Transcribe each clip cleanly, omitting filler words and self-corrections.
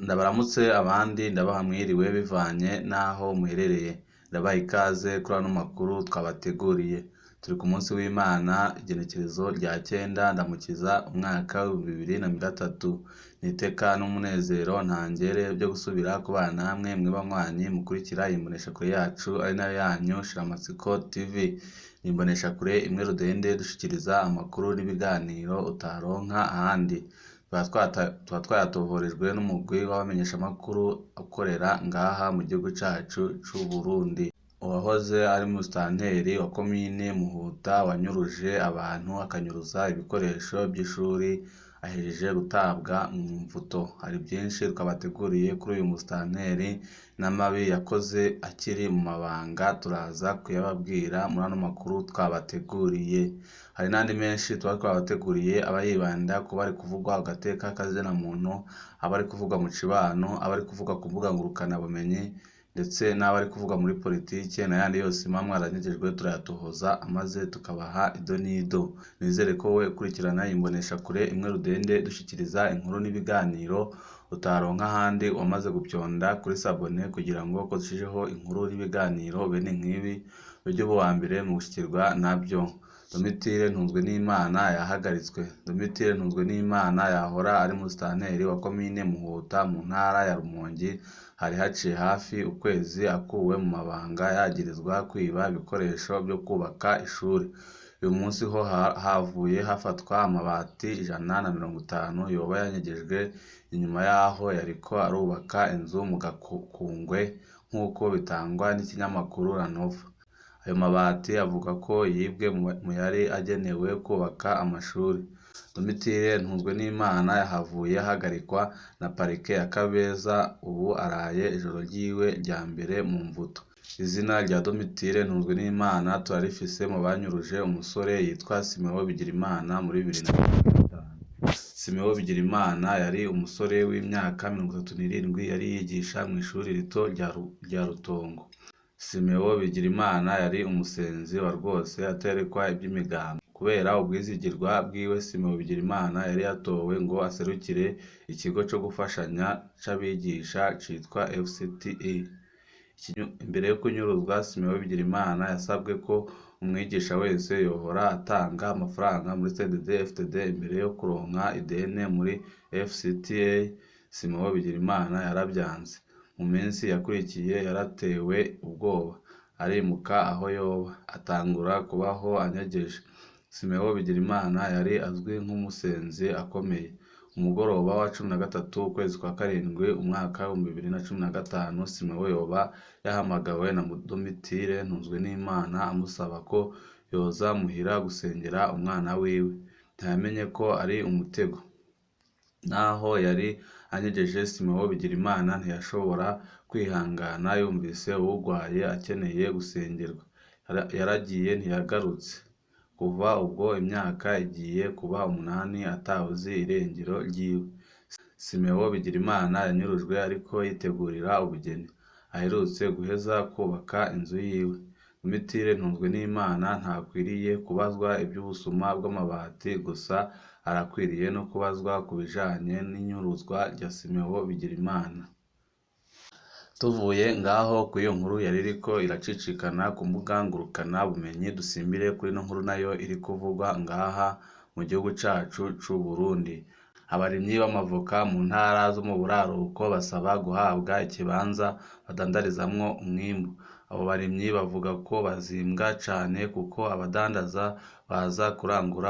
Ndabaramutse abandi ndabaha mwiriwe bivanye n'aho muherereye. Ndabaha ikaze kuri ano makuru twabateguriye. Turi ku munsi w'Imana, igenekerezo rya 9 Ndamukiza, umwaka w'2023. Ni iteka n'umunezero ntangere byo gusubira kubana namwe mwe banywanyi mukurikira iyi mboneshakure yacu ari nayo yanyu Shiramatsiko TV. Ni imboneshakure imwe rudende dushikiriza amakuru n'ibiganiro utaronka ahandi. Tuba twayatohorejwe n'umugwi w'abamenyeshamakuru ukorera ngaha mu gihugu cacu c'u Burundi. Uwahoze ari musitanteri wa komine Muhuta wanyuruje abantu akanyuruza ibikoresho by'ishuri ahejeje gutabwa mu mvuto. Hari byinshi twabateguriye kuri uyu musitanteri n'amabi yakoze akiri mu mabanga, turaza kuyababwira muri ano makuru twabateguriye. Hari n'andi menshi tuba twabateguriye aba yibanda ku bari kuvugwa agateka k'azina muntu, abari kuvugwa mu cibano, abari kuvugwa ku mbuga ngurukanabumenyi ndetse n'abari kuvugwa muri politike n'ayandi yose muba mwaranyejejwe turayatohoza maze tukabaha ido n'ido. Nizere ko wowe ukurikirana iyi mboneshakure imwe rudende dushikiriza inkuru n'ibiganiro utaronka ahandi, wamaze gupyonda kuri sabone kugira ngo ko dushijeho inkuru n'ibiganiro bene nk'ibi ujye uba uwa mbere mu gushikirwa nabyo. Domitire Ntunzwenimana yahagaritswe. Domitire Ntunzwenimana yahora ari musitanteri wa komine Muhuta mu ntara ya Rumonge, hari haciye hafi ukwezi akuwe mu mabanga yagirizwa kwiba ibikoresho byo kubaka ishuri. Uyu munsi ho havuye hafatwa amabati 150 yoba yanyegejwe inyuma y'aho yariko arubaka inzu mu Gakungwe nk'uko bitangwa n'ikinyamakuru La Nova. Ayo mabati avuga ko yibwe mu yari agenewe kubaka amashuri. Domitire Ntunzwenimana yahavuye ahagarikwa na parike ya Kabeza, ubu araye ijoro ryiwe rya mbere mu mvuto. Izina rya Domitire Ntunzwenimana turarifise mu banyuruje umusore yitwa Simeon Bigirimana muri 2005. Simeon Bigirimana yari umusore w'imyaka 37 yari yigisha mw'ishuri rito rya Rutongo. Simeon Bigirimana yari umusenzi wa rwose aterekwa iby'imigambi. Kubera ubwizigirwa bwiwe, Simeon Bigirimana yari yatowe ngo aserukire ikigo co gufashanya c'abigisha citwa FCTE. Imbere yo kunyuruzwa, Simeon Bigirimana yasabwe ko umwigisha wese yohora atanga amafaranga muri CDD-FDD imbere yo kuronka ideni muri FCTA. Simeon Bigirimana yaravyanse. Mu minsi yakurikiye yaratewe ubwoba, arimuka aho yoba, atangura kubaho anyegeje. Simeon Bigirimana yari azwi nk'umusenzi akomeye. Umugoroba wa 13 ukwezi kwa karindwi umwaka w'2015, Simeon yoba yahamagawe na Domitire Ntunzwenimana amusaba ko yoza muhira gusengera umwana wiwe. Ntiyamenye ko ari umutego. Naho yari anyegeje, Simeon Bigirimana ntiyashobora kwihangana yumvise uwugwaye akeneye gusengerwa. Yaragiye ntiyagarutse. Kuva ubwo imyaka igiye kuba 8 atawuzi irengero ryiwe. Simeon Bigirimana yanyurujwe ariko yitegurira ubugeni. Aherutse guheza kubaka inzu yiwe. Domitire Ntunzwenimana ntakwiriye kubazwa ivy'ubusuma bw'amabati gusa, arakwiriye no kubazwa ku bijanye n'inyuruzwa rya Simeon Bigirimana. Tuvuye ngaho kw'iyo nkuru yari iriko iracicikana ku mbuga ngurukanabumenyi, dusimbire kuri ino nkuru nayo iri kuvugwa ngaha mu gihugu cacu c'u Burundi. Abarimyi b'amavoka mu ntara zo mu buraruko basaba guhabwa ikibanza badandarizamwo umwimbu. Abo barimyi bavuga ko bazimbwa cane kuko abadandaza baza kurangura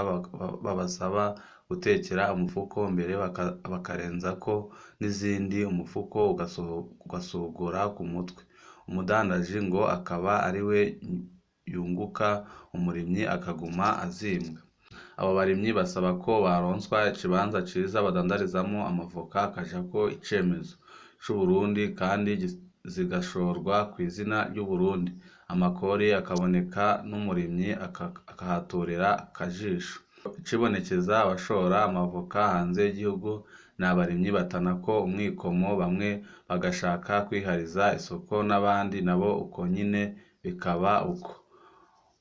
babasaba gutekera umufuko mbere bakarenzako n'izindi, umufuko ugasogora ku mutwe. Umudandaji ngo akaba ariwe yunguka, umurimyi akaguma azimbwa. Abo barimyi basaba ko baronswa ikibanza ciza badandarizamwo amavoka akajako icemezo c'Uburundi kandi zigashorwa kw'izina ry'Uburundi, amakori akaboneka n'umurimyi akahatorera akajisho. Icibonekeza abashora amavoka hanze y'igihugu ni abarimyi batanako umwikomo, bamwe bagashaka kwihariza isoko n'abandi nabo uko nyene bikaba uko.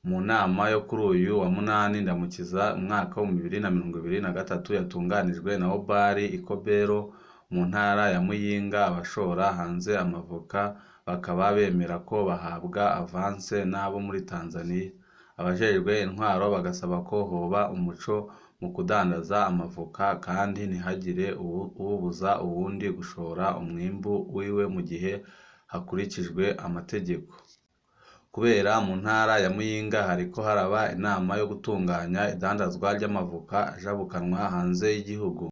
Mu nama yo kuri uyu wa 8 Ndamukiza umwaka w'2023 yatunganijwe na Obari Ikobero Mu ntara ya Muyinga abashora hanze amavoka bakaba bemera ko bahabwa avance n'abo muri Tanzania. Abajejwe intwaro bagasaba ko hoba umuco mu kudandaza amavoka kandi ntihagire uwubuza uwundi gushora umwimbu wiwe mu gihe hakurikijwe amategeko. Kubera mu ntara ya Muyinga hariko haraba inama yo gutunganya idandazwa ry'amavoka ajabukanwa hanze y'igihugu.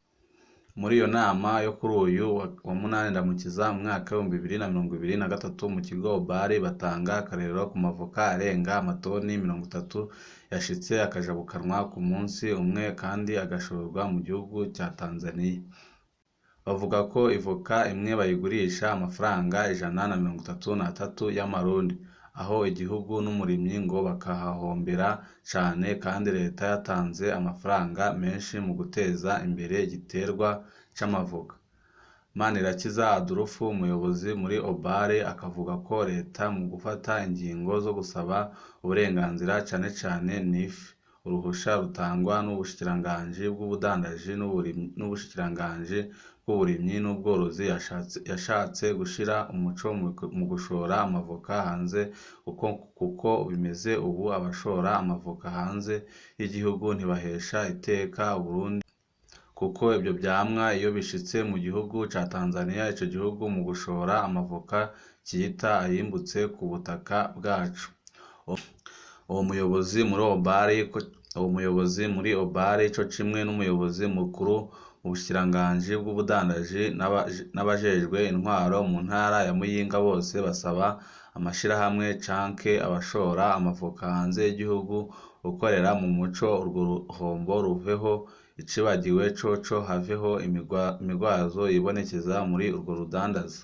Muri iyo nama yo kuri uyu wa 8 Ndamukiza mu mwaka w'2023 mu kigo Obari batanga akarorero ku mavoka arenga amatoni 30 yashitse akajabukanwa ku munsi umwe kandi agashorwa mu gihugu ca Tanzania. Bavuga ko ivoka imwe bayigurisha amafaranga 133 y'amarundi, aho igihugu n'umurimyi ngo bakahahombera cane kandi leta yatanze amafaranga menshi mu guteza imbere igiterwa c'amavoka. Manirakiza Adolphe, umuyobozi muri Obare, akavuga ko leta mu gufata ingingo zo gusaba uburenganzira cane cane NIF, uruhusha rutangwa n'ubushikiranganji bw'ubudandaji n'ubushikiranganji bw'uburimyi n'ubworozi yashatse gushira umuco mu gushora amavoka hanze kuko bimeze ubu abashora amavoka hanze y'igihugu ntibahesha iteka Uburundi kuko ibyo vyamwa iyo bishitse mu gihugu ca Tanzania ico gihugu mu gushora amavoka ciyita ayimbutse ku butaka bwacu. Uwo muyobozi muri Obari co kimwe n'umuyobozi mukuru mu bushikiranganji bw'ubudandaji n'abajejwe intwaro mu ntara ya Muyinga bose basaba amashirahamwe canke abashora amavoka hanze y'igihugu gukorera mu muco urwo ruhombo ruveho, icibagiwe coco haveho imigwazo yibonekeza muri urwo rudandaza.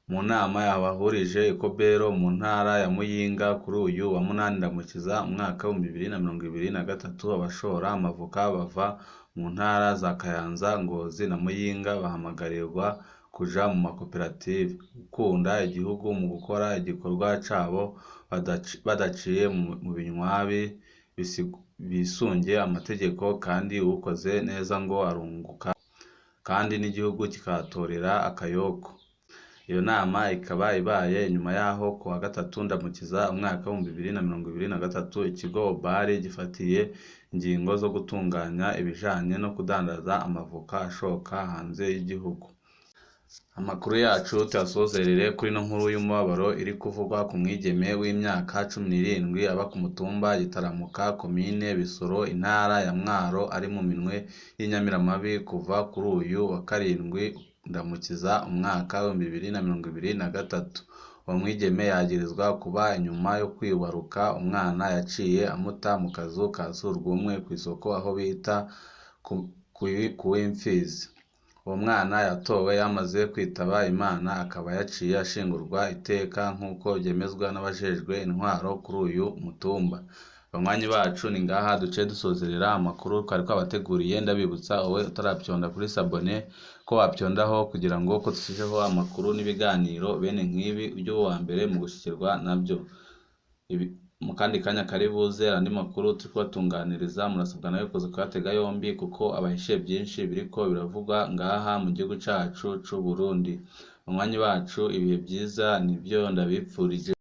Mu nama yabahurije i Kobero mu ntara ya Muyinga kuri uyu wa 8 Ndamukiza umwaka w'2023 abashora amavoka bava mu ntara za Kayanza, Ngozi na Muyinga bahamagarirwa kuja mu makoperative, gukunda igihugu mu gukora igikorwa cabo badaciye mu binywabi bisunge amategeko kandi uwukoze neza ngo arunguka kandi n'igihugu kikahatorera akayoko. Iyo nama ikaba ibaye inyuma yaho ku wa 3 Ndamukiza umwaka w'2023 ikigo Obari gifatiye ingingo zo gutunganya ibijanye no kudandaza amavoka ashoka hanze y'igihugu. Amakuru yacu tuyasozerere kuri ino nkuru y'umubabaro iri kuvugwa ku mwigeme w'imyaka 17 aba ku mutumba Gitaramuka, komine Bisoro, intara ya Mwaro, ari mu minwe y'inyamiramabi kuva kuri uyu wa 7 Ndamukiza umwaka w'2023. Uwo mwigeme yagirizwa kuba inyuma yo kwibaruka umwana yaciye amuta mu kazu ka surwumwe kw'isoko aho bita kuw'imfizi. Uwo mwana yatowe yamaze kwitaba Imana akaba yaciye ashingurwa iteka nk'uko vyemezwa n'abajejwe intwaro kuri uyu mutumba. Banywanyi bacu ni ngaha duce dusozerera amakuru twari twabateguriye, ndabibutsa wowe utaravyonda kuri sabone ko wapyondaho kugira ngo ko dushizeho amakuru n'ibiganiro bene nk'ibi ujye uba uwa mbere mu gushikirwa navyo. Mu kandi kanya kari buze andi makuru turi kubatunganiriza, murasabwa nawe kuza kuyatega yombi kuko abahishiye byinshi biriko biravugwa ngaha mu gihugu cacu c'u Burundi. Banywanyi bacu ibihe vyiza nivyo ndabipfurije.